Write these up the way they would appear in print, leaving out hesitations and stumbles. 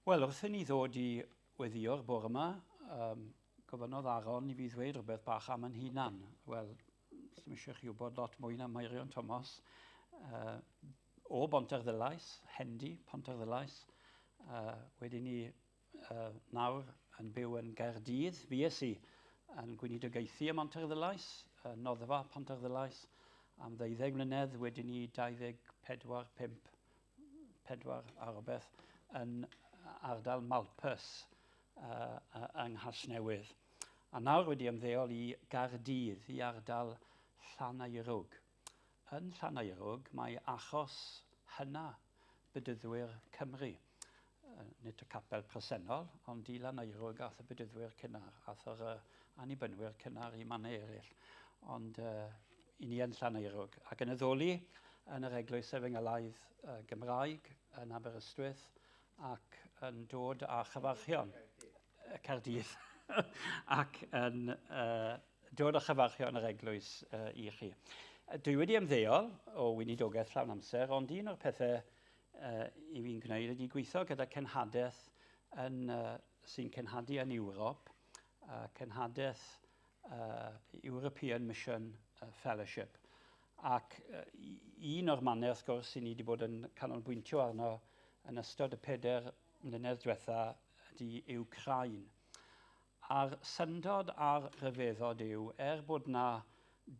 Wel, wrth i ni ddod i weddïo'r bore yma, um, gofynnodd Aaron i fi ddweud rhywbeth bach am yn hunan. Wel, ddim eisiau chi wybod lot mwy na Meirion Thomas. O Bontarddulais, Hendy, Pontarddulais. Wedyn ni nawr yn byw yn Gaerdydd. Fues i yn gweinidogaethu ym Mhontarddulais, Noddfa Pontarddulais, am ddeuddeg mlynedd, wedyn ni 24, 5, 4 a rhywbeth yn ardal Malpas yng Nghasnewydd. A nawr wedi ymddeol i Gaerdydd, i ardal Llanaerwg. Yn Llanaerwg mae achos hyna Bedyddwyr Cymru. Nid y capel presennol, ond i Lanaerwg ath y Bedyddwyr cynnar, ath yr Annibynwyr cynnar i mannau eraill. Ond i ni yn Llanaerwg. Ac yn addoli yn yr Eglwys Efengylaidd Gymraeg yn Aberystwyth ac yn dod â chyfarchion Caerdydd ac yn dod â chyfarchion yr eglwys i chi. Dwi wedi ymddeol o weinidogaeth llawn amser, ond un o'r pethau i fi'n gwneud ydy gweithio gyda cenhadaeth yn, sy'n cenhadu yn Ewrop, cenhadaeth European Mission Fellowship. Ac un o'r mannau, wrth gwrs, i ni wedi bod yn canolbwyntio arno yn ystod y pedair mlynedd diwetha ydy Wcráin. A'r syndod a'r rhyfeddod yw, er bod 'na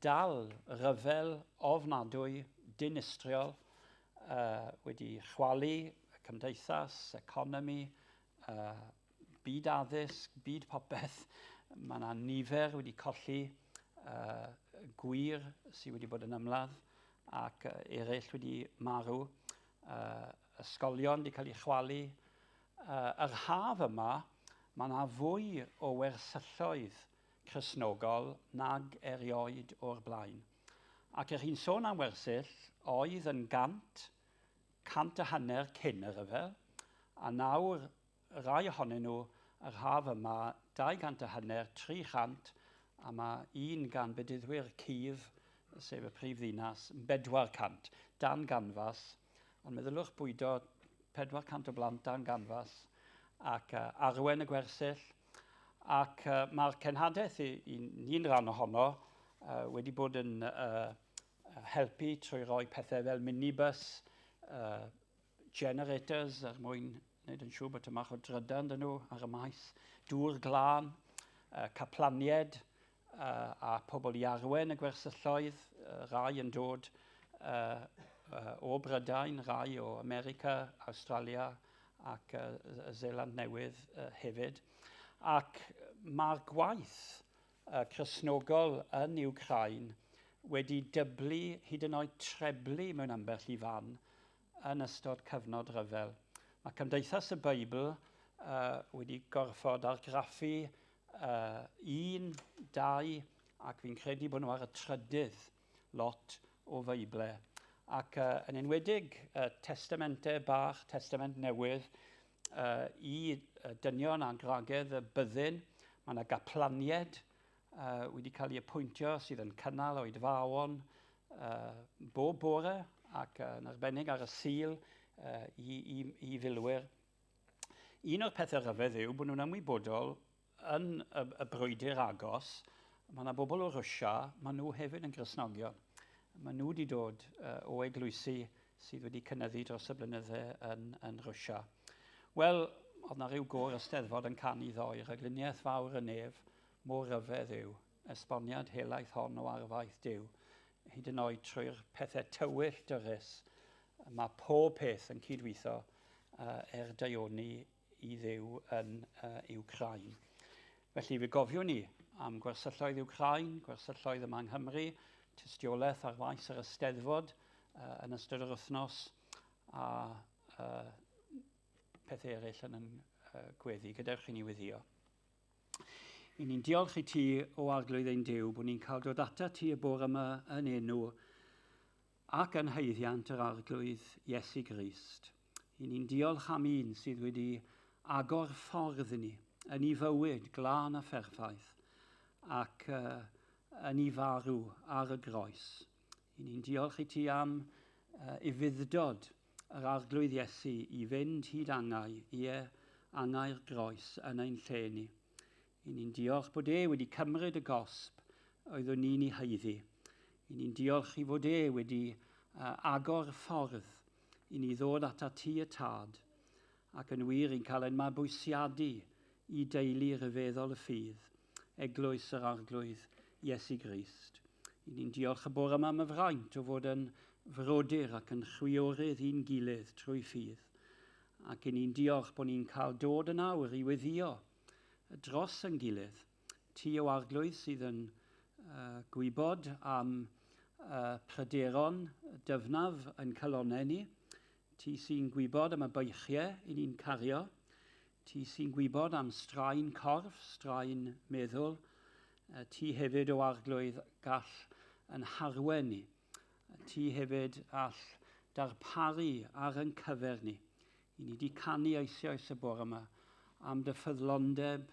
dal ryfel ofnadwy, dinistriol, uh, wedi chwalu y cymdeithas, economi, uh, byd addysg, byd popeth, mae yna nifer wedi colli uh, gwir sydd wedi bod yn ymladd ac eraill wedi marw, uh, ysgolion wedi cael eu chwalu, Yr haf yma, mae 'na fwy o wersylloedd Cristnogol nag erioed o'r blaen. Ac y'ch chi'n sôn am wersyll oedd yn gant, 150 cyn y rhyfel, a nawr rai ohonyn nhw yr haf yma 250, 300, a mae un gan Bedyddwyr Kyiv, sef y prif ddinas, yn 400, dan ganfas, ond meddyliwch bwydo 400 o blant dan ganfas ac arwen y gwersyll ac mae'r cenhadaeth i, i ni'n rhan ohono wedi bod yn helpu trwy roi pethau fel minibus, generators er mwyn wneud yn siŵr bod tymach o drydan dyn nhw ar y maes, dŵr glân, caplanied, a pobl i arwen y gwersylloedd, rai yn dod o Brydain, rai o America, Awstralia ac Seland Newydd hefyd. Ac mae'r gwaith Cristnogol yn Wcráin wedi dyblu, hyd yn oed treblu mewn ambell i fan yn ystod cyfnod rhyfel. Mae Cymdeithas y Beibl wedi gorfod argraffu Un, dau, ac fi'n credu bod nhw ar y trydydd lot o Feible. Ac yn enwedig testamentau bach, testament newydd, i dynion a gwragedd y byddin. Mae yna gaplanied wedi cael eu apwyntio sydd yn cynnal oedfaon bob bore ac yn arbennig ar y Sul i, i, i filwyr. Un o'r pethau rhyfedd yw bod nhw'n ymwybodol yn y, y brwydr agos, mae yna bobl o Rwsia, maen nhw hefyd yn Gristnogion. Maen nhw wedi dod uh, o eglwysi sydd wedi cynyddu dros y blynydde yn, yn Rwsia. Wel, oedd yna rhyw gôr ysteddfod yn canu ddoe, rhagluniaeth fawr y nef, mor ryfedd yw esboniad helaeth hon o arfaeth Duw, hyd yn oed trwy'r pethau tywyll dyrys Mae pob peth yn cydweithio er daioni i Dduw yn Wcráin. Felly fe gofiwn ni am gwersylloedd Wcráin, gwersylloedd yma yng Nghymru, tystiolaeth ar faes yr Eisteddfod yn ystod yr wythnos a pethau eraill yn yn gweddi. Gadewch i ni weddio. I ni'n diolch i ti, o Arglwydd ein Duw, bod ni'n cael dod atat ti y bore yma yn enw ac yn haeddiant yr Arglwydd Iesu Grist. I ni'n diolch am un sydd wedi agor ffordd i ni, yn ei fywyd glân a pherffaith, ac uh, yn ei farw ar y groes. I ni'n diolch i ti am uh, ufudd-dod yr Arglwydd Iesu i fynd hyd angau, ie, angau'r groes yn ein lle ni. I ni'n diolch bod e wedi cymryd y gosb oeddwn ni'n ei haeddu. I ni'n diolch i fod e wedi agor ffordd i ni ddod at ti y Tad, ac yn wir i'n cael ein mabwysiadu i deulu rhyfeddol y ffydd, Eglwys yr Arglwydd Iesu Grist. I ni'n diolch y bore yma am y fraint o fod yn frodyr ac yn chwiorydd i'n gilydd trwy ffydd. Ac i ni'n diolch bod ni'n cael dod yn awr i weddïo dros yn gilydd. Ti o Arglwydd sydd yn gwybod am pryderon dyfnaf yn calonnau ni. Ti sy'n gwybod am y beichiau i ni'n cario. Ti sy'n gwybod am straen corff, straen meddwl. Ti hefyd o Arglwydd gall yn harwen ni. Ti hefyd all darparu ar yn cyfer ni. I ni wedi canu eisoes y bore yma am dy ffyddlondeb,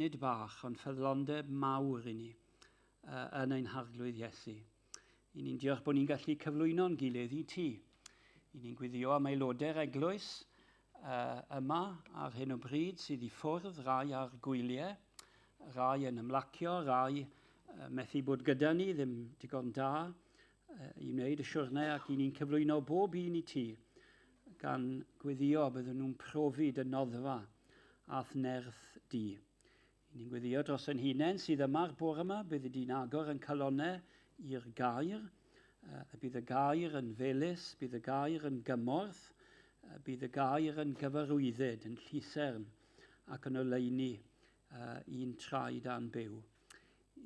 nid bach, ond ffyddlondeb mawr i ni yn ein Harglwydd Iesu. I ni'n diolch bod ni'n gallu cyflwyno'n gilydd i ti. I ni'n gweddio am aelodau'r eglwys yma ar hyn o bryd sydd i ffwrdd, rai ar gwyliau, rai yn ymlacio, rai methu bod gyda ni, ddim digon da i wneud y siwrne, ac i ni'n cyflwyno bob un i ti, gan gweddio byddwn nhw'n profi dy noddfa a'th nerth di. I ni'n gweddio dros ein hunain sydd yma'r bore yma, bydd di'n agor yn calonnau i'r gair, y bydd y gair yn felys, bydd y gair yn gymorth, bydd y gair yn gyfarwyddyd, yn llusern ac yn oleuni i'n traed a'n byw.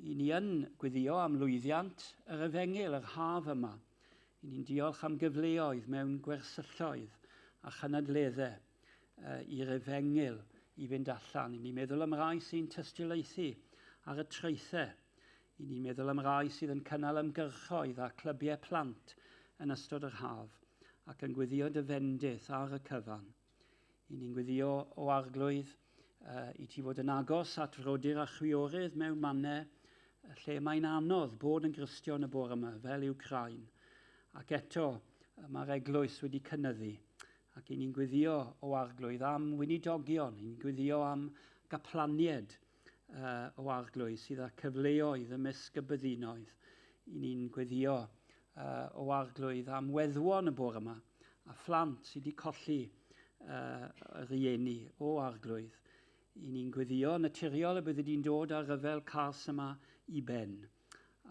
I ni yn gweddio am lwyddiant yr efengyl yr haf yma. I ni'n diolch am gyfleoedd mewn gwersylloedd a chynadleddau i'r efengyl i fynd allan. I ni'n meddwl am rai sy'n tystiolaethu ar y traethau. I ni'n meddwl am rai sydd yn cynnal ymgyrchoedd a clybiau plant yn ystod yr haf ac yn gweddio dy fendith ar y cyfan. I ni'n gweddio o Arglwydd i ti fod yn agos at frodyr a chwiorydd mewn mannau lle mae'n anodd bod yn Gristion y bore yma, fel Wcráin. Ac eto, mae'r eglwys wedi cynyddu. Ac i ni'n gweddio o Arglwydd am weinidogion, i ni'n gweddio am gaplanied o Arglwydd sydd â cyfleoedd ymysg y byddinoedd. I ni'n gweddio o Arglwydd am weddwon y bore yma a phlant sydd wedi colli y rieni o Arglwydd. I ni'n gweddio naturiol y byddi di'n dod â'r rhyfel cas yma i ben.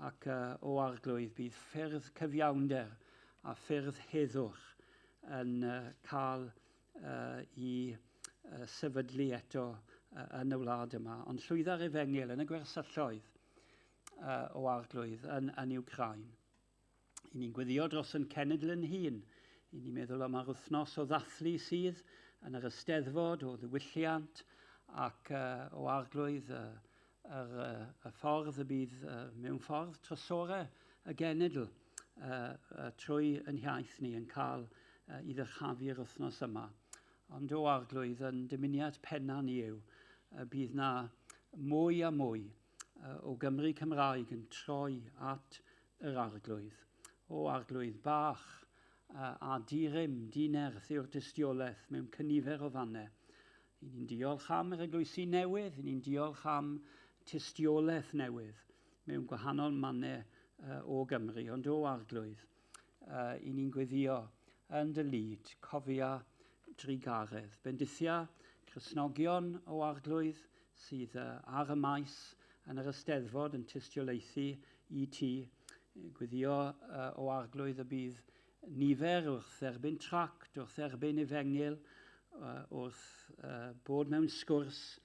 Ac o Arglwydd bydd ffyrdd cyfiawnder a ffyrdd heddwch yn cael i sefydlu eto yn y wlad yma. Ond llwydda'r efengyl yn y gwersylloedd o Arglwydd yn Wcráin. I ni'n gweddio dros yn cenedl yn hun. I ni'n meddwl am yr wythnos o ddathlu sydd yn yr Eisteddfod, o ddiwylliant ac o Arglwydd y ffordd y bydd mewn ffordd trysorau y genedl trwy yn hiaith ni yn cael i ddyrchafu'r wythnos yma. Ond o Arglwydd, yn dymuniad penna ni yw bydd na mwy a mwy o Gymru Cymraeg yn troi at yr Arglwydd. O Arglwydd, bach a dirym, dinerth yw'r dystiolaeth mewn cynifer o fannau. I ni'n diolch am yr eglwysi newydd, i ni'n diolch am tystiolaeth newydd mewn gwahanol mannau o Gymru, ond o Arglwydd, i ni'n gweddio yn dy lyd, cofia drugaredd. Bendithia Cristnogion o Arglwydd sydd ar y maes yn yr Eisteddfod yn tystiolaethu i ti. Gweddio o Arglwydd y bydd nifer wrth dderbyn tract, wrth dderbyn efengyl, wrth bod mewn sgwrs,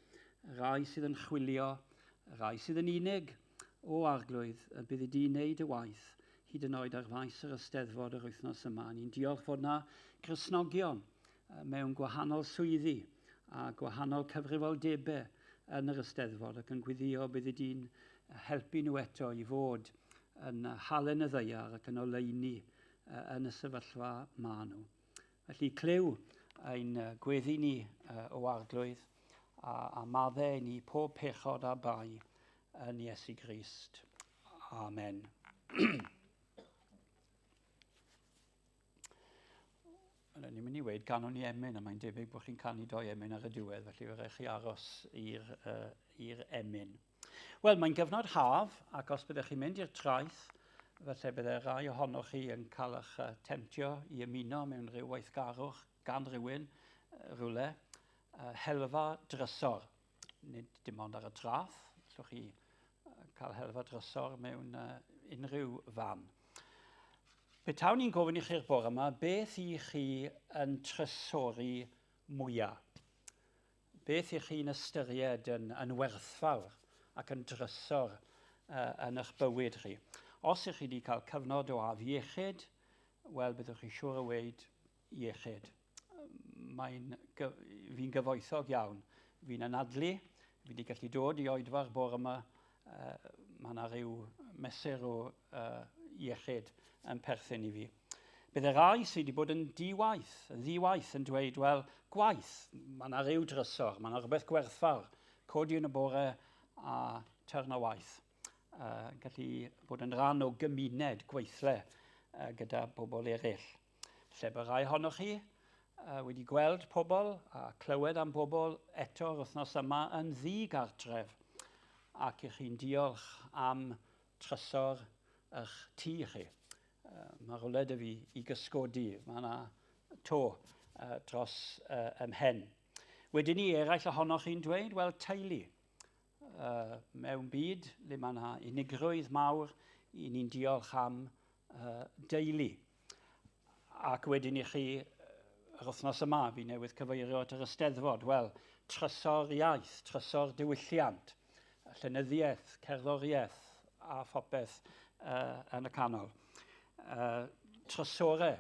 rai sydd yn chwilio, rai sydd yn unig o Arglwydd, y bydd i di wneud y waith hyd yn oed ar faes yr Eisteddfod yr wythnos yma. Ni'n diolch fod na Gristnogion mewn gwahanol swyddi a gwahanol cyfrifoldebau yn yr Eisteddfod ac yn gweddio bydd i di'n helpu nhw eto i fod yn halen y ddaear ac yn oleuni yn y sefyllfa ma nhw. Felly clyw ein gweddi ni o Arglwydd a maddau ni pob pechod a bai yn Iesu Grist. Amen. Wel, ni'n mynd i weud ganwn ni emyn, a mae'n debyg bod chi'n canu doi emyn ar y diwedd, felly fe rhaid chi aros i'r uh, emyn. Wel, mae'n gyfnod haf, ac os byddech chi'n mynd i'r traeth, felly bydde rai ohonoch chi yn cael eich temtio i ymuno mewn rhyw weithgarwch gan rywun rhywle, helfa drysor. Nid dim ond ar y traeth, allwch chi cael helfa drysor mewn unrhyw fan. Petawn i'n gofyn i chi'r bore yma, beth i chi yn trysori mwyaf? Beth i chi'n ystyried yn, yn werthfawr ac yn drysor uh, yn eich bywyd chi? Os ych chi wedi cael cyfnod o afiechyd, wel, byddwch chi siŵr o weid iechyd. Mae'n, fi'n gyfoethog iawn. Fi'n anadlu, fi wedi gallu dod i oedfa'r bore yma, uh, mae yna rhyw mesur o uh, iechyd yn perthyn i fi. Bydd y rai sydd wedi bod yn di-waith, yn ddi-waith, yn dweud, wel, gwaith, mae yna rhyw drysor, mae yna rhywbeth gwerthfawr, codi yn y bore a tyrn o waith. Uh, gallu bod yn rhan o gymuned gweithle uh, gyda bobl eraill. Lle bod rai ohonoch chi uh, wedi gweld pobl a clywed am bobl eto'r wythnos yma yn ddi-gartref ac i chi'n diolch am trysor eich tŷ chi. Uh, mae rhywle dy fi i gysgodi, mae yna to uh, dros uh, ymhen. Wedyn ni eraill ohonoch chi'n dweud, wel, teulu. Uh, mewn byd le mae yna unigrwydd mawr, i ni'n diolch am uh, deulu. Ac wedyn i chi, yr wythnos yma, fi newydd cyfeirio at yr Eisteddfod, wel, trysor iaith, trysor diwylliant, llenyddiaeth, cerddoriaeth a phopeth uh, yn y canol. Uh, trysore.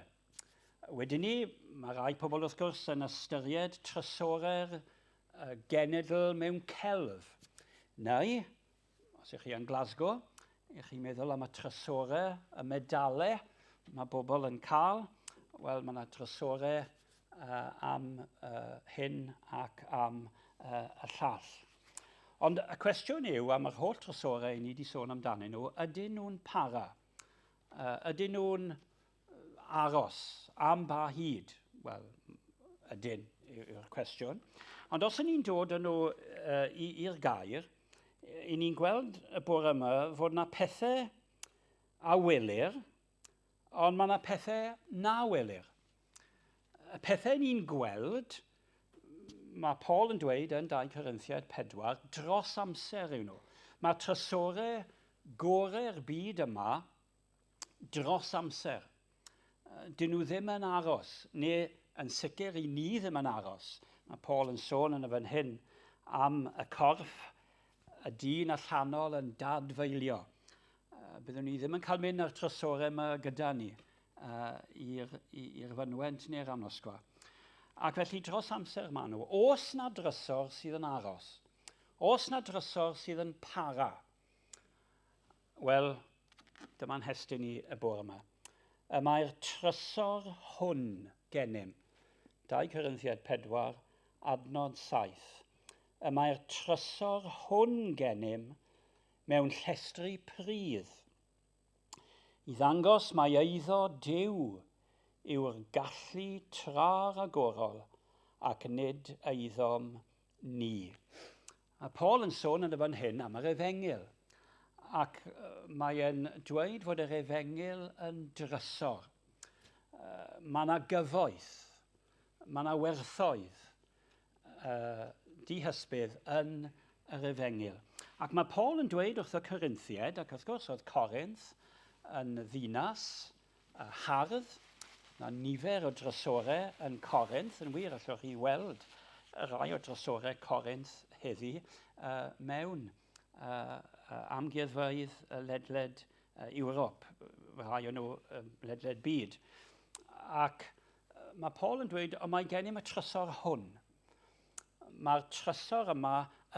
Wedyn ni, mae rai pobl wrth gwrs yn ystyried trysore'r genedl mewn celf. Neu, os ych chi yn Glasgow, ych chi'n meddwl am y trysorau, y medalau mae bobl yn cael. Wel, mae yna drysorau uh, am uh, hyn ac am uh, y llall. Ond y cwestiwn yw, am yr holl drysorau i ni wedi sôn amdanyn nhw, ydyn nhw'n para? Uh, ydyn nhw'n aros am ba hyd? Wel, ydyn yw'r cwestiwn. Ond os ydyn ni'n dod â nhw uh, i'r gair, i ni'n gweld y bore yma fod yna pethau a welir, ond mae yna pethau na welir. Y pethau ni'n gweld, mae Paul yn dweud yn 2 Corinthiaid 4, dros amser yw nhw. Mae trysorau gorau'r byd yma dros amser. Dyn nhw ddim yn aros, neu yn sicr i ni ddim yn aros. Mae Paul yn sôn yn y fan hyn am y corff, y dyn allanol yn dadfeilio. Byddwn ni ddim yn cael mynd â'r trysorau yma gyda ni uh, i'r fynwent neu'r amlosgfa. Ac felly dros amser maen nhw. Os na drysor sydd yn aros, os na drysor sydd yn para, Wel, dyma'n nhestun i y bore yma. Y mae'r trysor hwn gennym. 2 Corinthiaid 4, adnod 7. Y mae'r trysor hwn gennym mewn llestri pridd, i ddangos mai eiddo Duw yw'r gallu tra ragorol ac nid eiddom ni. Mae Paul yn sôn yn y fan hyn am yr efengyl, ac mae e'n dweud fod yr efengyl yn drysor. Mae yna gyfoeth, mae yna werthoedd uh, dihysbydd yn yr efengyl. Ac mae Paul yn dweud wrth y Corinthiaid, ac wrth gwrs oedd Corinth yn ddinas hardd. Mae nifer o drysorau yn Corinth, yn wir allwch chi weld rhai o drysorau Corinth heddi uh, mewn uh, amgueddfeydd ledled uh, Ewrop, rhai o'n nhw uh, ledled byd. Ac mae Paul yn dweud, ond mae gennym y trysor hwn. Mae'r trysor yma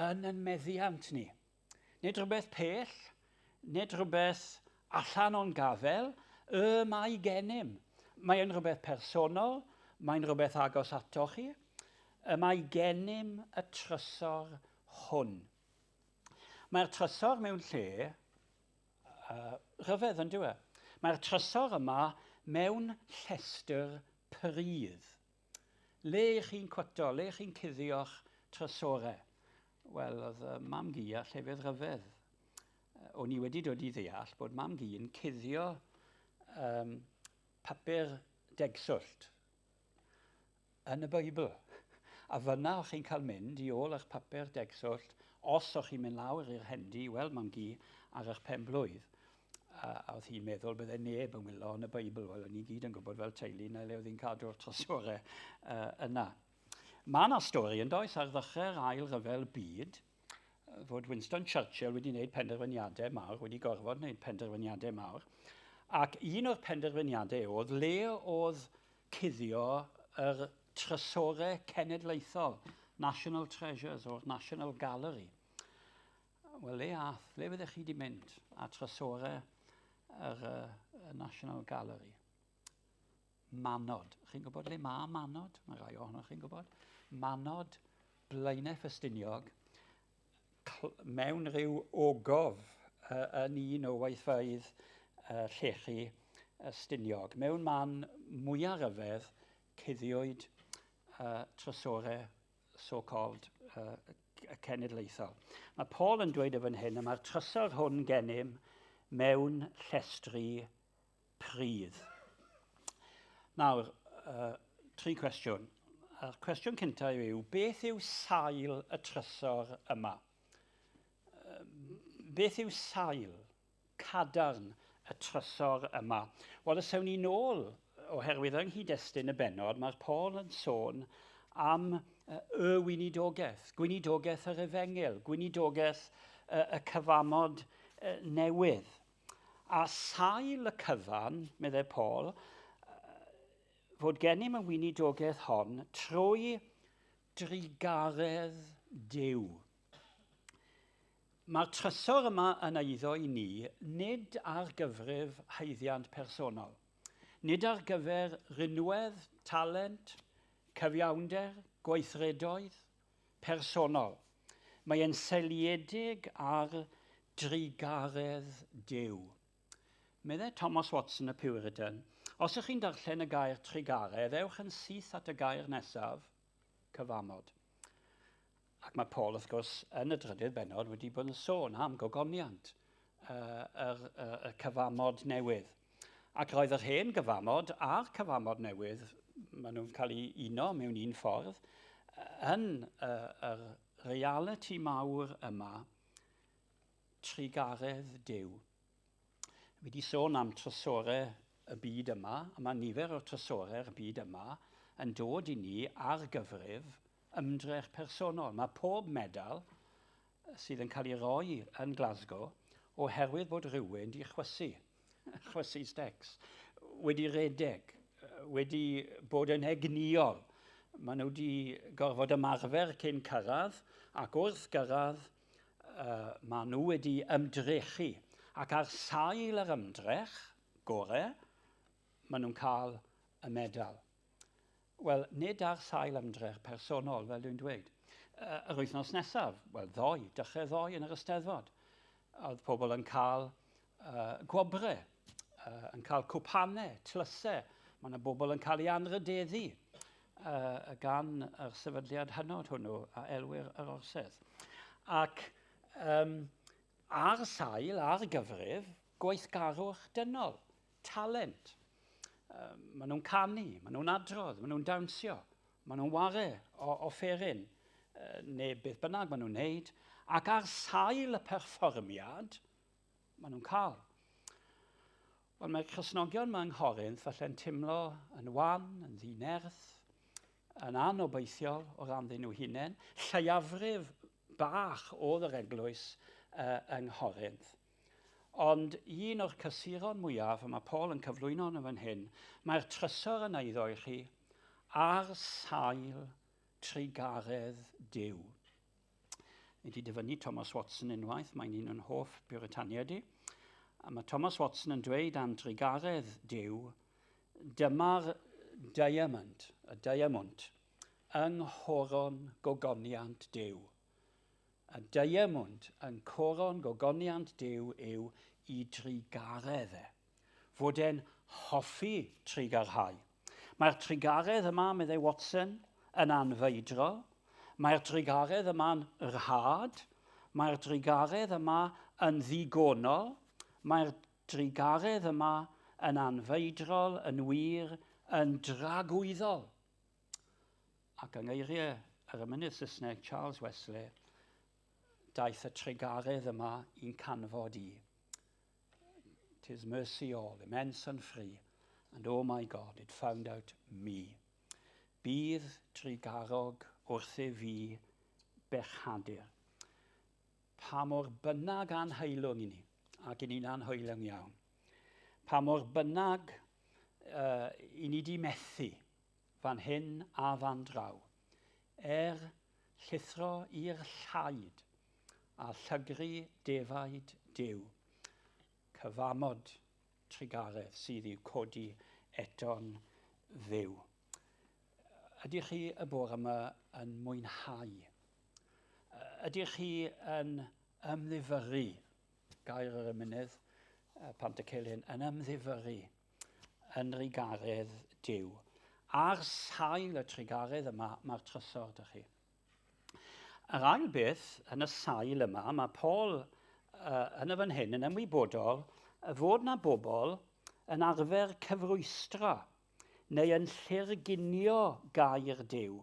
yn yn meddiant ni. Nid rhywbeth pell, nid rhywbeth allan o'n gafel, y mae gennym. Mae'n rhywbeth personol, mae'n rhywbeth agos ato chi. Y mae gennym y trysor hwn. Mae'r trysor mewn lle uh, rhyfedd yn dyw e. Mae'r trysor yma mewn llestr pridd. Le y'ch chi'n cwato, le y'ch chi'n cuddio'ch trysorau? Wel, oedd mam gi a llefydd rhyfedd. O'n i wedi dod i ddeall bod mam gi'n cuddio um, papur degswllt yn y Beibl. A fyna o'ch chi'n cael mynd i ôl eich papur degswllt os o'ch chi'n mynd lawr i'r hendy i weld mam gi ar eich pen blwydd. A, a oedd hi'n meddwl bydde neb yn wylo yn y Beibl. Wel, o'n i gyd yn gwybod fel teulu na le oedd hi'n cadw'r trysorau yna. Mae yna stori yn does ar ddechrau'r ail ryfel byd fod Winston Churchill wedi gwneud penderfyniadau mawr, wedi gorfod gwneud penderfyniadau mawr. Ac un o'r penderfyniadau oedd le oedd cuddio yr trysorau cenedlaethol, National Treasures o'r National Gallery. Wel, le ath, le fyddech chi wedi mynd â trysorau yr National Gallery? Manod. Chi'n gwybod le mae Manod? Mae rhai ohonoch chi'n gwybod. Manod, Blaenau Ffestiniog, mewn rhyw ogof yn un o weithfeydd llechi Stiniog. Mewn man mwyaf rhyfedd, cuddiwyd trysorau so-called cenedlaethol. Mae Paul yn dweud y fan hyn, y mae'r trysor hwn gennym mewn llestri pridd. Nawr, tri cwestiwn. A'r cwestiwn cyntaf yw, beth yw sail y trysor yma? Beth yw sail cadarn y trysor yma? Wel, os ewn ni nôl, oherwydd yng nghyd-destun y bennod, mae'r Paul yn sôn am y weinidogaeth, gweinidogaeth yr efengyl, gweinidogaeth y cyfamod newydd. A sail y cyfan, meddai Paul, fod gennym y weinidogaeth hon trwy drugaredd Duw. Mae'r trysor yma yn eiddo i ni nid ar gyfrif haeddiant personol, nid ar gyfer rinwedd, talent, cyfiawnder, gweithredoedd, personol. Mae e'n seiliedig ar drugaredd Duw. Meddai Thomas Watson y Puritan, os ych chi'n darllen y gair trugaredd, ewch yn syth at y gair nesaf, cyfamod. Ac mae Paul, wrth gwrs, yn y drydydd bennod wedi bod yn sôn am gogoniant yr, y cyfamod newydd. Ac roedd yr hen gyfamod a'r cyfamod newydd, maen nhw'n cael eu uno mewn un ffordd, yn yr realiti mawr yma, trugaredd Duw. Fi wedi sôn am trysorau y byd yma, a mae nifer o'r trysorau'r byd yma yn dod i ni ar gyfrif ymdrech personol. Mae pob medal sydd yn cael ei roi yn Glasgow oherwydd bod rhywun di chwysu, chwysu stecs, wedi redeg, wedi bod yn egnïol. Maen nhw wedi gorfod ymarfer cyn cyrraedd, ac wrth gyrraedd, uh, maen nhw wedi ymdrechu. Ac ar sail yr ymdrech gore, maen nhw'n cael y medal. Wel, nid ar sail ymdrech personol, fel dwi'n dweud. Yr wythnos nesaf, wel, ddoe, dechrau ddoe yn yr Eisteddfod, oedd pobl yn cael uh, gwobre, uh, yn cael cwpanau, tlysau. Mae yna bobl yn cael ei anrhydeddu uh, gan yr sefydliad hynod hwnnw a elwir yr Orsedd. Ac um, ar sail, ar gyfrif, gweithgarwch dynol, talent. Um, maen nhw'n canu, maen nhw'n adrodd, maen nhw'n dawnsio, maen nhw'n ware o offeryn, neu beth bynnag maen nhw'n neud, ac ar sail y perfformiad, maen nhw'n cael. Wel, mae'r Cristnogion yma yng Nghorinth falle'n teimlo yn wan, yn ddinerth, yn anobeithiol o ran ddyn nhw hunain. Lleiafrif bach oedd yr eglwys uh, yng Nghorinth. Ond un o'r cysuron mwyaf, y mae Paul yn cyflwyno yn fan hyn, mae'r trysor yn eiddo i chi ar sail trugaredd Duw. Ni wedi dyfynnu Thomas Watson unwaith, mae'n un o'n hoff Puritaniaid i. A mae Thomas Watson yn dweud am drugaredd Duw, dyma'r diamond, y diamond, yng nghoron gogoniant Duw. Y diemwnt yn coron gogoniant Duw yw i drugaredd e. Fod e'n hoffi trugarhau. Mae'r trugaredd yma, meddai Watson, yn anfeidrol. Mae'r trugaredd yma'n rhad. Mae'r drugaredd yma yn ddigonol. Mae'r drugaredd yma yn anfeidrol, yn wir, yn dragwyddol. Ac yng ngeiriau yr emynydd Saesneg Charles Wesley, daeth y trugaredd yma i'n canfod i. Tis mercy all, immense and free, and oh my God, it found out me. Bydd trugarog wrthyf fi bechadur. Pa mor bynnag anheilwng i ni, ac i ni'n anheilwng iawn, pa mor bynnag uh, i ni di methu fan hyn a fan draw, er llithro i'r llaid a llygru defaid Duw, cyfamod trugaredd sydd i'w codi eto'n fyw. Ydych chi y bore yma yn mwynhau? Ydych chi yn ymddifyrru, gair yr emynydd, Pantycelyn, yn ymddifyrru yn nrugaredd Duw? Ar sail y trugaredd yma mae'r trysor, dych chi. Yr ail beth yn y sail yma, mae Paul uh, yn y fan hyn yn ymwybodol fod na bobl yn arfer cyfrwystra neu yn llurgunio gair Duw.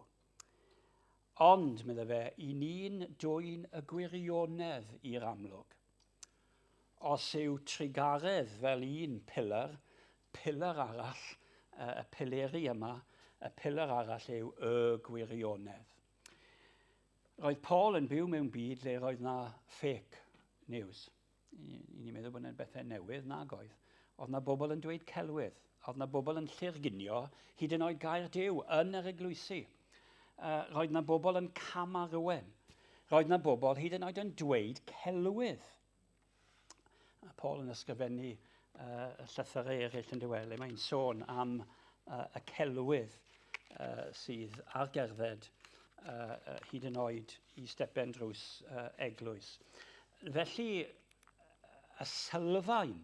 Ond, meddai fe, i ni'n dwyn y gwirionedd i'r amlwg. Os yw trugaredd fel un pillar, pillar arall, y pileri yma, y pillar arall yw y gwirionedd. Roedd Paul yn byw mewn byd lle roedd na fake news. I, i ni'n meddwl bod yna'n bethau newydd, nag oedd. Oedd na bobl yn dweud celwydd. Oedd na bobl yn llurgunio hyd yn oed gair Duw yn yr eglwysi. Roedd na bobl yn camarwen. Roedd na bobl hyd yn oed yn dweud celwydd. A Paul yn ysgrifennu y llythyrau eraill yn dywel, le mae'n sôn am y celwydd sydd ar gerdded hyd yn oed i stepen drws eglwys. Felly, y sylfaen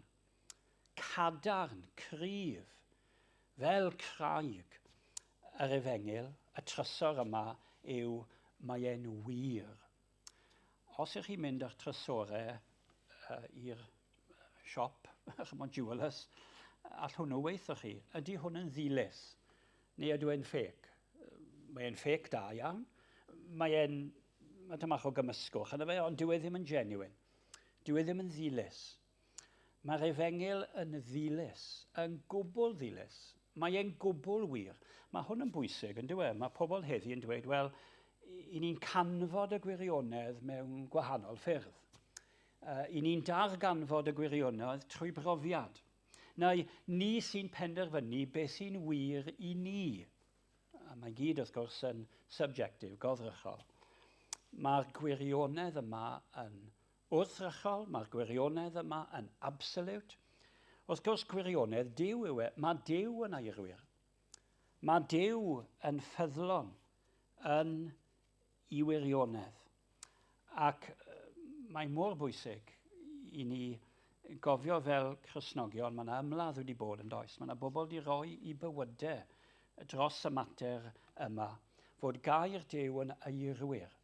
cadarn, cryf, fel craig yr efengyl, y trysor yma yw mae e'n wir. Os ych chi'n mynd â'ch trysorau uh, i'r siop, chymod, jewelers, all hwnnw weithio chi, ydy hwn yn ddilys? Neu ydw e'n ffêc? Mae e'n ffêc da iawn. Mae e'n... Mae tymach o gymysgwch yna fe, ond dyw e ddim yn genuine. Dyw e ddim yn ddilys. Mae'r efengyl yn ddilys, yn gwbl ddilys. Mae e'n gwbl wir. Mae hwn yn bwysig, yn dyw e? Mae pobl heddi yn dweud, wel, i ni'n canfod y gwirionedd mewn gwahanol ffyrdd. Uh, I ni'n darganfod y gwirionedd trwy brofiad. Neu ni sy'n penderfynu beth sy'n wir i ni. A mae gyd, wrth gwrs, yn subjective, goddrychol. Mae'r gwirionedd yma yn wrthrychol, mae'r gwirionedd yma yn absolute. Wrth gwrs, gwirionedd Duw yw e. Mae Duw yn airwyr. Mae Duw yn ffyddlon yn i wirionedd. Ac mae mor bwysig i ni gofio fel Cristnogion, mae yna ymladd wedi bod yn does. Mae yna bobl wedi rhoi i bywydau dros y mater yma, fod gair Duw yn eirwyr.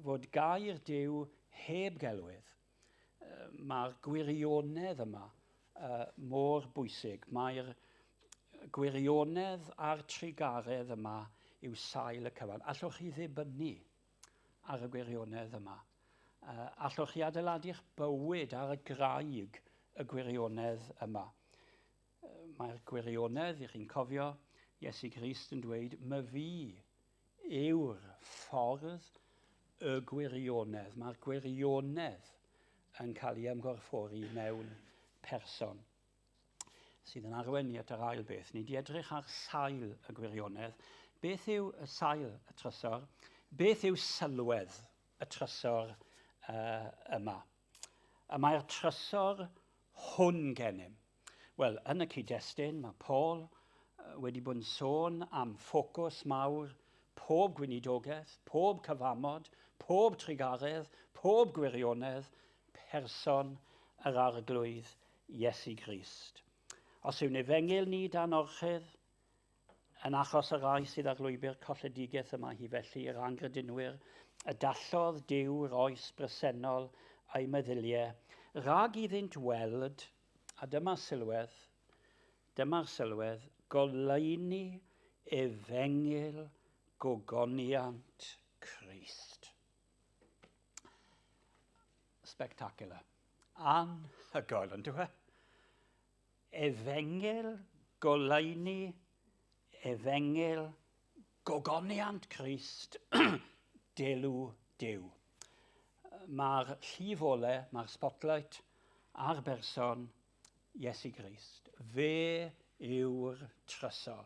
fod gair Duw heb gelwydd. Mae'r gwirionedd yma mor bwysig. Mae'r gwirionedd a'r trugaredd yma yw sail y cyfan. Allwch chi ddibynnu ar y gwirionedd yma? Allwch chi adeiladu'ch bywyd ar y graig y gwirionedd yma? Mae'r gwirionedd, i chi'n cofio, Iesu Grist yn dweud, my fi yw'r ffordd, y gwirionedd. Mae'r gwirionedd yn cael ei ymgorffori mewn person. Sydd yn arwain ni at yr ail beth. Ni wedi edrych ar sail y gwirionedd. Beth yw y sail y trysor? Beth yw sylwedd y trysor uh, yma? Y mae'r trysor hwn gennym. Wel, yn y cyd-destun, mae Paul wedi bod yn sôn am ffocws mawr pob gweinidogaeth, pob cyfamod, pob trugaredd, pob gwirionedd, person yr Arglwydd Iesu Grist. Os yw'n efengyl ni dan orchudd, Yn achos y rhai sydd ar lwybr colledigaeth y mae hi felly, yr anghredinwyr, y dallodd Duw'r oes bresennol eu meddyliau, rhag iddynt weld, a dyma sylwedd, dyma'r sylwedd, goleuni efengyl gogoniant Crist. Spectacular. Anhygoel, yn dwi? Efengyl, goleuni, efengyl, gogoniant Crist, delw Duw. Mae'r llif ole, mae'r spotlight ar berson Iesu Grist. Fe yw'r trysor.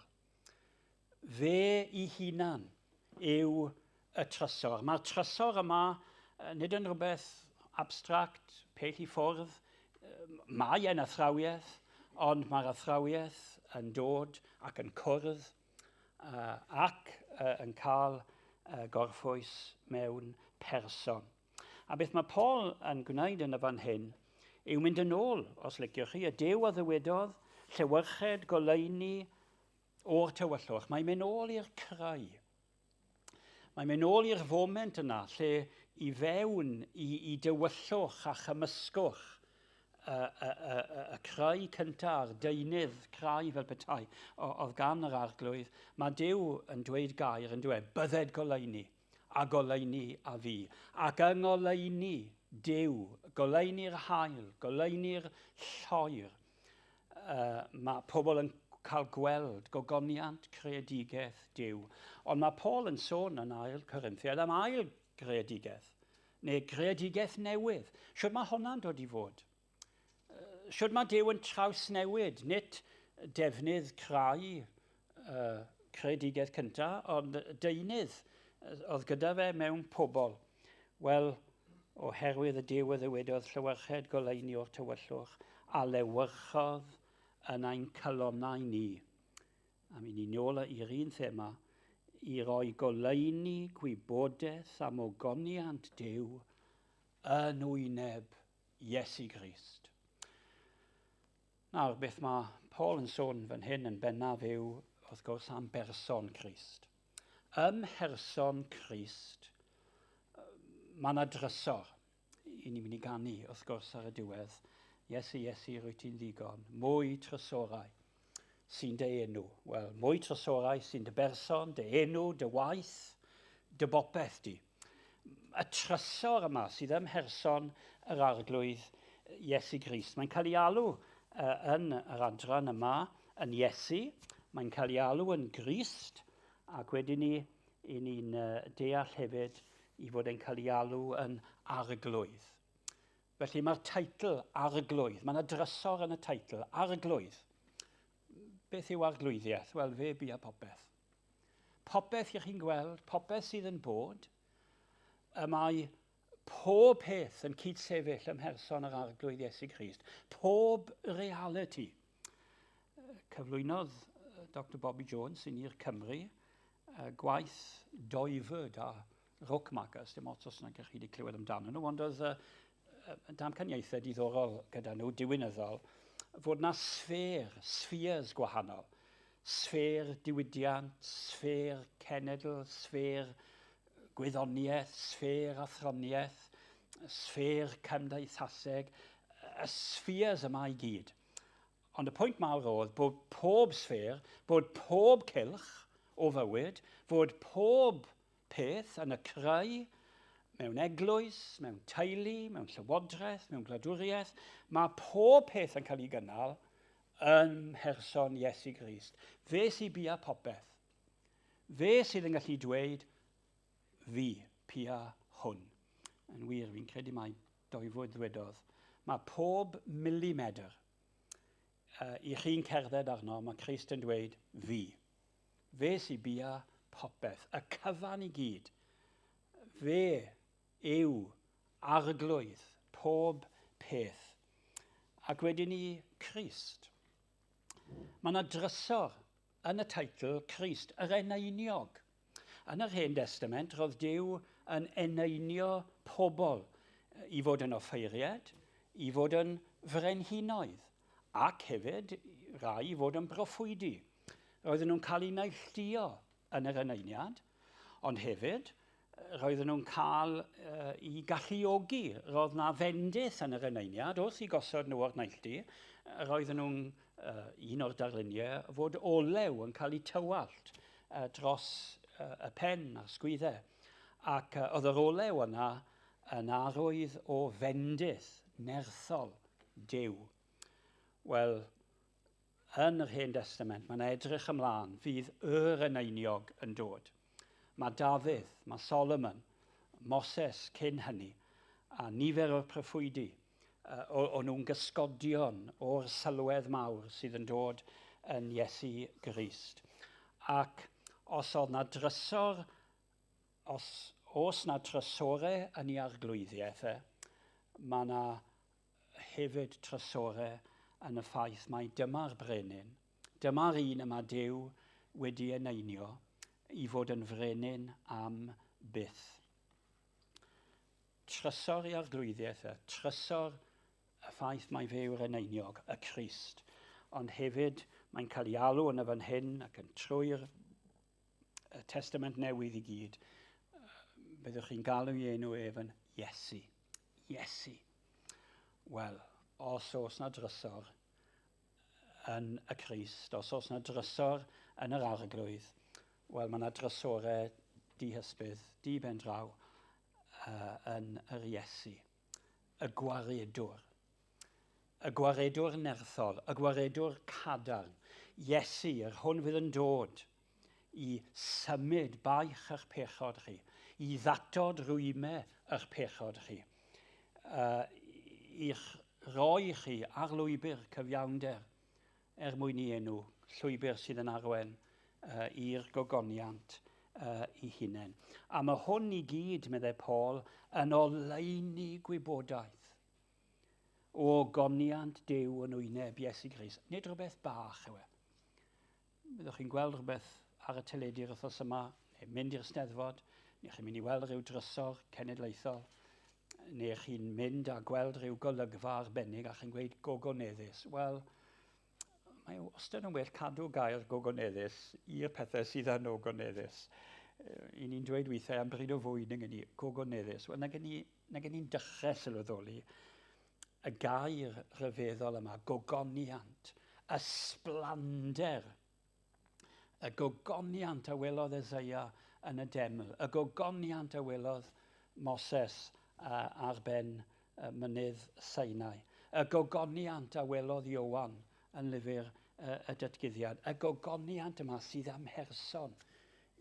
Fe i hunan yw y trysor. Mae'r trysor yma nid yn rhywbeth abstract, pell i ffwrdd. Mae e'n athrawiaeth, ond mae'r athrawiaeth yn dod ac yn cwrdd ac yn cael gorffwys mewn person. A beth mae Paul yn gwneud yn y fan hyn yw mynd yn ôl, os liciwch chi, y Duw a ddywedodd, llewyrched goleuni o'r tywyllwch. Mae'n mynd ôl i'r creu. Mae'n mynd ôl i'r foment yna lle i fewn i, i dywyllwch a chymysgwch y, y, y, y creu cyntaf, a'r deunydd crai fel petai oedd gan yr arglwydd. Mae Duw yn dweud gair yn dweud, bydded goleuni a goleuni a fi. Ac yng ngoleuni Duw, goleuni'r haul, goleuni'r lloer, uh, mae pobl yn cael gweld gogoniant creadigaeth Duw. Ond mae Paul yn sôn yn ail Corinthiaid am ail greadigaeth, neu greadigaeth newydd. Shwt mae honna'n dod i fod? Shwt mae Duw yn trawsnewid, nid defnydd crai uh, creadigaeth cyntaf, ond deunydd oedd gyda fe mewn pobl. Wel, oherwydd y Duw a ddywedodd llewyrched goleuni o'r tywyllwch, a lewyrchodd yn ein calonnau ni. A mi ni nôl i'r un thema, i roi goleuni gwybodaeth am ogoniant Duw yn wyneb Iesu Grist. Nawr, beth mae Paul yn sôn fan hyn yn bennaf yw, wrth gwrs, am berson Crist. Ym mherson Crist, mae yna drysor i ni'n mynd i ganu, wrth gwrs, ar y diwedd. Iesu, Iesu, rwyt ti'n ddigon. Mwy trysorau sy'n dy enw. Wel, mwy trysorau sy'n dy berson, dy enw, dy waith, dy bopeth di. Y trysor yma sydd ym mherson yr Arglwydd Iesu Grist. Mae'n cael ei alw uh, yn yr adran yma yn Iesu, mae'n cael ei alw yn Grist, ac wedyn ni, i ni'n deall hefyd i fod e'n cael ei alw yn Arglwydd. Felly mae'r teitl Arglwydd, mae yna drysor yn y teitl, Arglwydd. Beth yw arglwyddiaeth? Wel, fe bia popeth. Popeth y'ch chi'n gweld, popeth sydd yn bod, y mae pob peth yn cyd-sefyll ym mherson yr Arglwydd Iesu Grist. Pob reality. Cyflwynodd Dr Bobby Jones i ni'r Cymru gwaith Doiford a Rookmakers, dim ots os nag ych chi wedi clywed amdano nhw, ond oedd damcaniaethau diddorol gyda nhw, diwinyddol, fod na sffêr, spheres gwahanol. Sffêr diwydiant, sffêr cenedl, sffêr gwyddoniaeth, sffêr athroniaeth, sffêr cymdeithaseg, y spheres yma i gyd. Ond y pwynt mawr oedd bod pob sffêr, bod pob cylch o fywyd, fod pob peth yn y creu, mewn eglwys, mewn teulu, mewn llywodraeth, mewn gwladwriaeth, mae pob peth yn cael ei gynnal yn mherson Iesu Grist. Fe sy'n bia popeth. Fe sydd yn gallu dweud, fi, pia hwn. Yn wir, fi'n credu mai Doifwyd ddwedodd, mae pob milimedr uh, i chi'n cerdded arno, mae Crist yn dweud, fi. Fe sy bia popeth, y cyfan i gyd. Fe yw arglwydd pob peth. Ac wedyn ni Crist. Mae yna drysor yn y teitl Crist, yr eneiniog. Yn yr Hen Destament, roedd Duw yn eneinio pobl i fod yn offeiriad, i fod yn frenhinoedd, ac hefyd rai i fod yn broffwydi. Roedden nhw'n cael eu neilltuo yn yr eneiniad, ond hefyd roedden nhw'n cael uh, i galluogi. Roedd na fendith yn yr eneiniad wrth i gosod nhw o'r neilltu. Roedden nhw'n uh, un o'r darluniau fod olew yn cael ei tywallt uh, dros uh, y pen a'r sgwyddau. Ac uh, oedd yr olew yna yn arwydd o fendith nerthol Duw. Wel, yn yr Hen Destament, mae'n edrych ymlaen, fydd yr eneiniog yn dod. Mae Dafydd, mae Solomon, Moses cyn hynny, a nifer o'r proffwydi, uh, o, o nhw'n gysgodion o'r sylwedd mawr sydd yn dod yn Iesu Grist. Ac os oedd na drysor, os oes na drysore yn ei arglwyddiaeth e, mae na hefyd trysore yn y ffaith mai dyma'r brenin, dyma'r un y mae Duw wedi eneinio i fod yn frenin am byth. Trysor i arglwyddiaeth e, trysor y ffaith mai fe yw'r eneiniog, y Crist, ond hefyd mae'n cael ei alw yn y fan hyn ac yn trwy'r y Testament Newydd i gyd, byddwch chi'n galw ei enw ef yn Iesu. Iesu. Wel, os oes na drysor yn y Crist, os oes na drysor yn yr Arglwydd, wel, mae yna drysorau dihysbydd, di ben draw, uh, yn yr Iesu. Y gwaredwr. Y gwaredwr nerthol, y gwaredwr cadarn. Iesu, yr hwn fydd yn dod i symud baich eich pechod chi, i ddatod rwymau eich pechod chi, uh, i'ch roi chi ar lwybr cyfiawnder er mwyn i enw, llwybr sydd yn arwen uh, i'r gogoniant uh, i hunain. A mae hwn i gyd, meddai Paul, yn oleuni gwybodaeth o ogoniant Duw yn wyneb Iesu Grist. Nid rhywbeth bach yw e. Byddwch chi'n gweld rhywbeth ar y teledu'r wythnos yma, neu mynd i'r steddfod, neu chi'n mynd i weld rhyw drysor cenedlaethol, neu chi'n mynd a gweld rhyw golygfa arbennig a chi'n gweud gogoneddus. Wel, mae wastad yn well cadw gair gogoneddus i'r pethau sydd yn ogoneddus. I ni'n dweud weithiau am bryd o fwyd yn ni, gogoneddus. Wel, nag ni'n nag ni'n dechrau sylweddoli y gair rhyfeddol yma, gogoniant, ysblander, y gogoniant a welodd Eseia yn y deml, y gogoniant a welodd Moses ar ben mynydd Sinai, y gogoniant a welodd Ioan yn lyfr y datguddiad, y gogoniant yma sydd am herson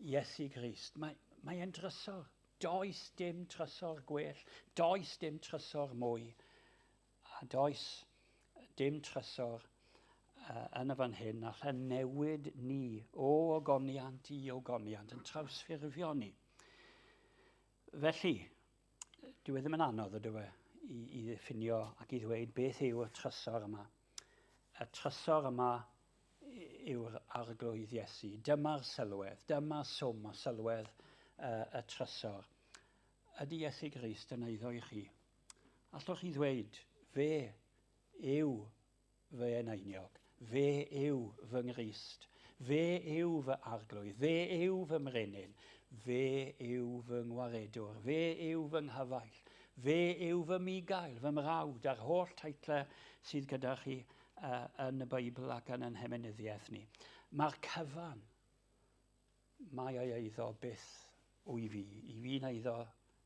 Iesu Grist. Mae, mae e'n drysor. Does dim trysor gwell, does dim trysor mwy, a does dim trysor uh, yn y fan hyn allan newid ni o ogoniant i ogoniant, yn trawsffurfio ni. Felly, dyw e ddim yn anodd ydyw e, i, i ddiffinio ac i ddweud beth yw'r trysor yma. Y trysor yma yw'r arglwydd Iesu. Dyma'r sylwedd, dyma swm o sylwedd uh, y trysor. Ydy Iesu Grist yn eiddo i chi? Allwch chi ddweud, fe yw fy eneiniog, fe yw fy Nghrist, fe yw fy arglwydd, fe yw fy mrenin, fe yw fy ngwaredwr, fe yw fy nghyfaill, fe yw fy migail, fy mrawd, a'r holl teitlau sydd gyda chi uh, yn y Beibl ac yn ein hemenyddiaeth ni. Mae'r cyfan, mae ei eiddo byth o i fi. I fi'n eiddo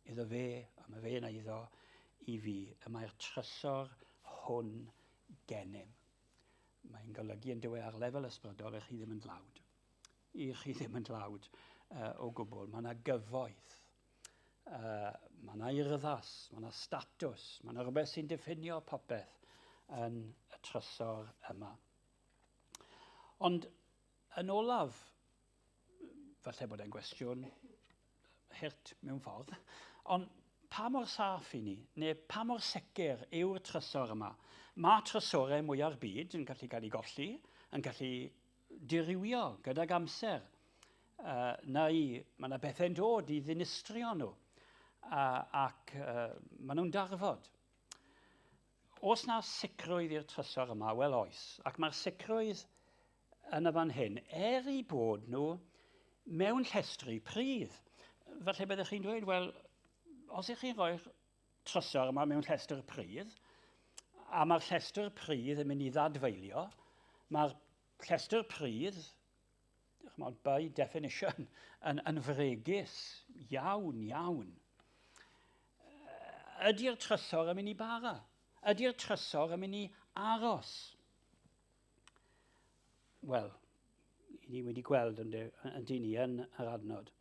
iddo fe, a mae fe'n eiddo i fi. Y mae'r trysor hwn gennym. Mae'n golygu yn dywe ar lefel ysbrydol i chi ddim yn dlawd. I chi ddim yn dlawd uh, o gwbl. Mae yna gyfoeth. Uh, mae yna urddas, mae yna statws, mae yna rhywbeth sy'n diffinio popeth yn y trysor yma. Ond yn olaf, falle bod e'n gwestiwn hurt mewn ffordd, ond pa mor saff i ni, neu pa mor sicr yw'r trysor yma? Mae trysorau mwyaf byd yn gallu cael ei golli, yn gallu dirywio gydag amser, uh, neu mae yna bethau'n dod i ddinistrio nhw, uh, ac uh, maen nhw'n darfod. Oes na sicrwydd i'r trysor yma? Wel oes, ac mae'r sicrwydd yn y fan hyn, er i bod nhw mewn llestri pridd. Falle byddech chi'n dweud, wel, os ych chi'n rhoi'r trysor yma mewn llestr pridd, a mae'r llestr pridd yn mynd i ddadfeilio, mae'r llestr pridd, chymod, by definition, yn, yn fregus iawn, iawn. Ydy'r trysor yn mynd i bara? Ydy'r trysor yn mynd i aros? Wel, i ni wedi gweld yn, yn dyn ni yn yr adnod.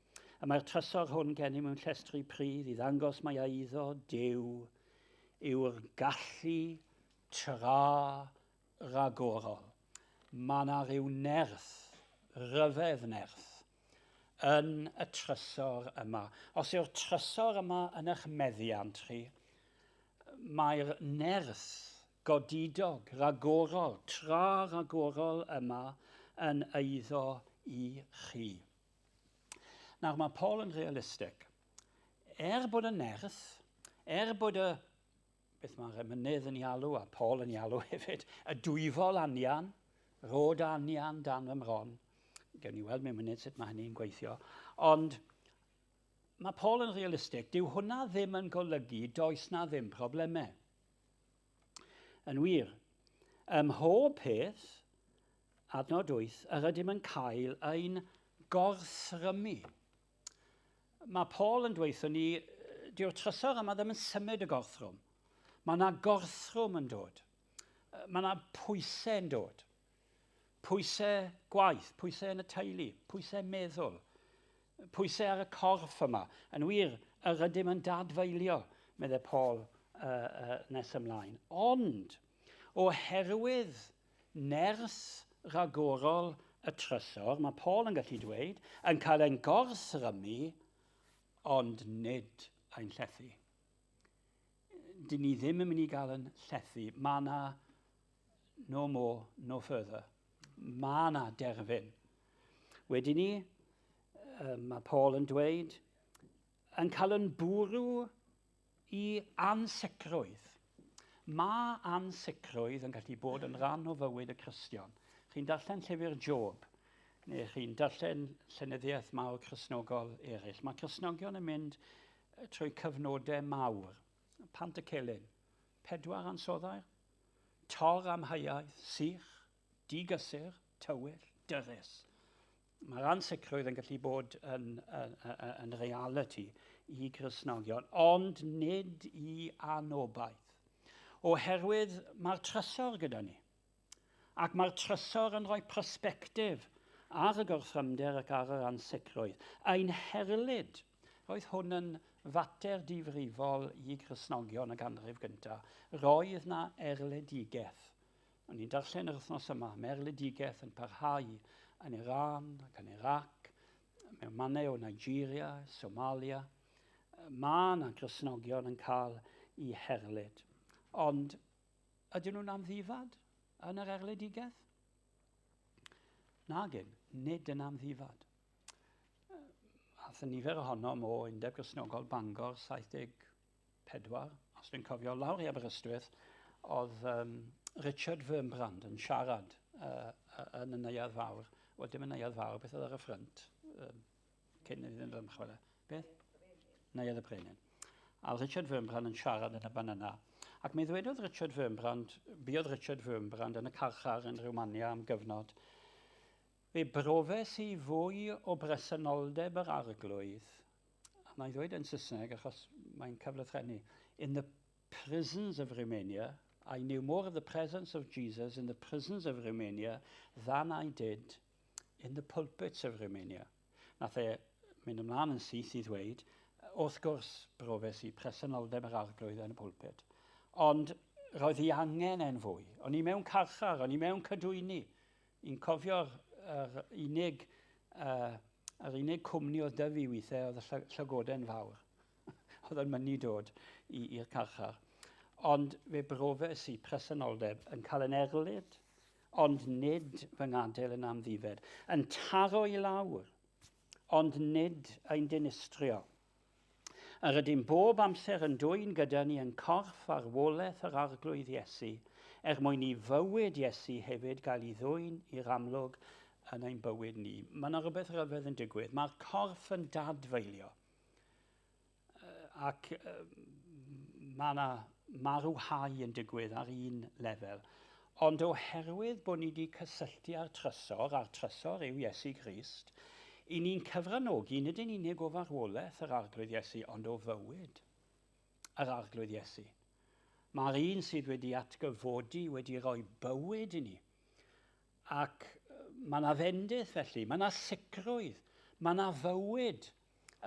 A mae'r trysor hwn gennym mewn llestri pridd i ddangos mai eiddo Duw yw'r gallu tra ragorol. Mae yna rhyw nerth, rhyfedd nerth, yn y trysor yma. Os yw'r trysor yma yn eich meddiant chi, mae'r nerth godidog, ragorol, tra ragorol yma yn eiddo i chi. Nawr mae Paul yn realistig. Er bod y nerth, er bod y, beth mae'r emynydd yn ei alw, a Paul yn ei alw hefyd, y dwyfol anian, rod anian dan fy mron, gewn ni weld mewn munud sut mae hynny'n gweithio, ond mae Paul yn realistig, dyw hwnna ddim yn golygu does na ddim problemau. Yn wir, ym mhob peth, adnod 8, yr ydym yn cael ein gorthrymu. Mae Paul yn dweud ni, dyw'r trysor yma ddim yn symud y gorthrwm. Mae yna gorthrwm yn dod. Mae yna pwysau yn dod. Pwysau gwaith, pwysau yn y teulu, pwysau meddwl, pwysau ar y corff yma. Yn wir, yr ydym yn dadfeilio, meddai Paul uh, uh, nes ymlaen. Ond, oherwydd nerth ragorol y trysor, mae Paul yn gallu dweud, yn cael ein gorthrymu, ond nid ein llethu. Dyn ni ddim yn mynd i gael yn llethu. Mae yna no more, no further. Mae yna derfyn. Wedyn ni, mae Paul yn dweud, yn cael yn bwrw i ansicrwydd. Mae ansicrwydd yn gallu bod yn rhan o fywyd y Cristion. Chi'n darllen llyfr Job, neu chi'n darllen llenyddiaeth mawr Cristnogol eraill. Mae Cristnogion yn mynd trwy cyfnodau mawr. Pant y Celyn, pedwar ansoddair, tor amheuaeth, sych, digysur, tywyll, dyrys. Mae'r ansicrwydd yn gallu bod yn, yn, yn reality i Gristnogion, ond nid i anobaith. Oherwydd mae'r trysor gyda ni. Ac mae'r trysor yn rhoi prosbectif ar y gorthrymder ac ar yr ansicrwydd. Ein herlid, roedd hwn yn fater difrifol i Gristnogion y ganrif gyntaf. Roedd na erledigaeth. O'n i'n darllen yr wythnos yma am erledigaeth yn parhau yn Iran ac yn Iraq, mewn mannau o Nigeria, Somalia. Mae yna Gristnogion yn cael eu herlid. Ond Ydyn nhw'n amddifad yn yr erledigaeth? Nagyn, nid yn amddifad. Ath y nifer ohonom o Undeb Gristnogol Bangor 74, os dwi'n cofio, lawr i Aberystwyth, oedd um, Richard Wurmbrand yn siarad uh, yn y Neuadd Fawr. Wel, dim y Neuadd Fawr, beth oedd ar y ffrynt? Um, cyn iddyn nhw ymchwil e. Beth? Neuadd y Brenin. A oedd Richard Wurmbrand yn siarad yn y fan yna. Ac mi ddwedodd Richard Wurmbrand, buodd Richard Wurmbrand yn y carchar yn Rwmania am gyfnod, fe brofes i fwy o bresenoldeb yr arglwydd, a na i ddweud yn Saesneg achos mae'n cyflythrennu, in the prisons of Romania, I knew more of the presence of Jesus in the prisons of Romania than I did in the pulpits of Romania. Nath e mynd ymlaen yn syth i ddweud, wrth gwrs, brofes i presenoldeb yr arglwydd yn y pulpit. Ond roedd ei angen e'n fwy. O'n i mewn carchar, o'n i mewn cadwyni. I'n cofio'r yr unig, uh, yr unig cwmni oedd dy fi weithiau oedd y llygoden fawr. oedd yn mynnu dod i'r carchar. Ond fe brofes i presenoldeb yn cael yn erlid ond nid fy ngadael yn amddifed, yn taro i lawr, ond nid ein dinistrio. Yr ydym bob amser yn dwyn gyda ni yn corff arwolaeth yr Arglwydd Iesu, er mwyn i fywyd Iesu hefyd gael ei ddwyn i'r amlwg yn ein bywyd ni. Mae yna rhywbeth rhyfedd yn digwydd. Mae'r corff yn dadfeilio. Ac mae yna marwhau yn digwydd ar un lefel. Ond oherwydd bod ni wedi cysylltu â'r trysor, a'r trysor yw Iesu Grist, i ni'n cyfranogi nid yn unig o farwolaeth yr Arglwydd Iesu, ond o fywyd yr Arglwydd Iesu. Mae'r un sydd wedi atgyfodi wedi rhoi bywyd i ni. Ac mae yna fendith felly, mae yna sicrwydd, mae yna fywyd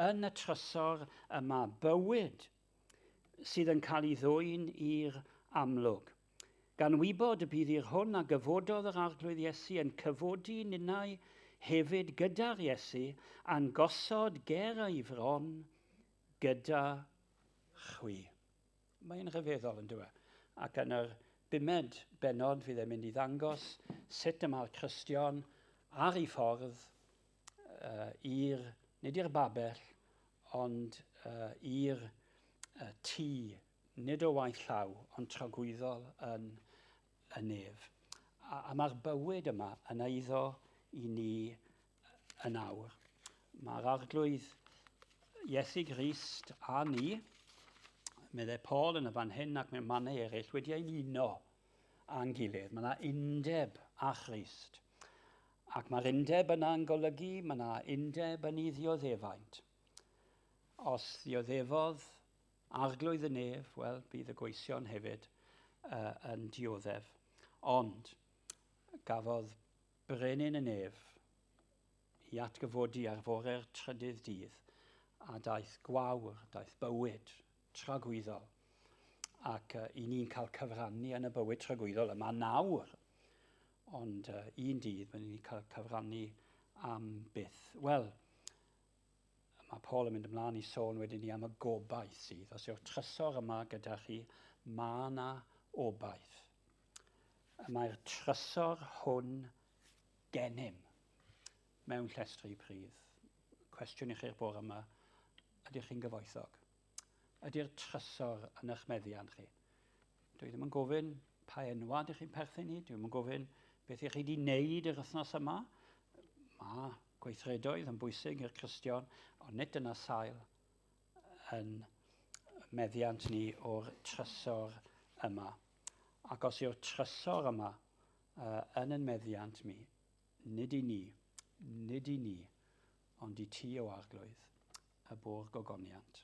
yn y trysor yma, bywyd sydd yn cael ei ddwyn i'r amlwg. Gan wybod y bydd i'r hwn a gyfododd yr Arglwydd Iesu yn cyfodi ninnau hefyd gyda'r Iesu a'n gosod ger ei fron gyda chwi. Mae'n rhyfeddol yn dyw e? Ac yn yr bumed bennod fydd e'n mynd i ddangos sut y mae'r Cristion ar ei ffordd uh, i'r, nid i'r babell, ond uh, i'r uh, tŷ, nid o waith llaw, ond tragwyddol yn y nef. A, a mae'r bywyd yma yn eiddo i ni yn awr. Mae'r Arglwydd Iesu Grist a ni, meddai Paul yn y fan hyn ac mewn mannau eraill, wedi ein uno â'n gilydd. Mae yna undeb â Christ. Ac mae'r undeb yna'n golygu mae yna undeb yn ei ddioddefaint. Os ddioddefodd Arglwydd y nef, wel, bydd y gweision hefyd uh, yn dioddef. Ond gafodd Brenin y nef i atgyfodi ar fore'r trydydd dydd, a daeth gwawr, daeth bywyd tragwyddol. Ac uh, i ni'n cael cyfrannu yn y bywyd tragwyddol yma nawr. Ond uh, un dydd, mae'n ni'n cael cyfrannu am byth. Wel, mae Paul yn mynd ymlaen i sôn wedyn ni am y gobaith sydd. Os yw'r trysor yma gyda chi, mae yna obaith. Mae'r trysor hwn gennym mewn llestri pridd. Cwestiwn i chi'r bore yma, ydych chi'n gyfoethog? Ydy'r trysor yn eich meddiant chi? Dwi ddim yn gofyn pa enwad ych chi'n perthyn i, dwi ddim yn gofyn beth ych chi wedi wneud yr wythnos yma. Mae gweithredoedd yn bwysig i'r Cristion, ond nid dyna sail yn meddiant ni o'r trysor yma. Ac os yw'r trysor yma uh, yn yn meddiant mi, nid i ni, nid i ni, ond i ti o arglwydd, y bo'r gogoniant.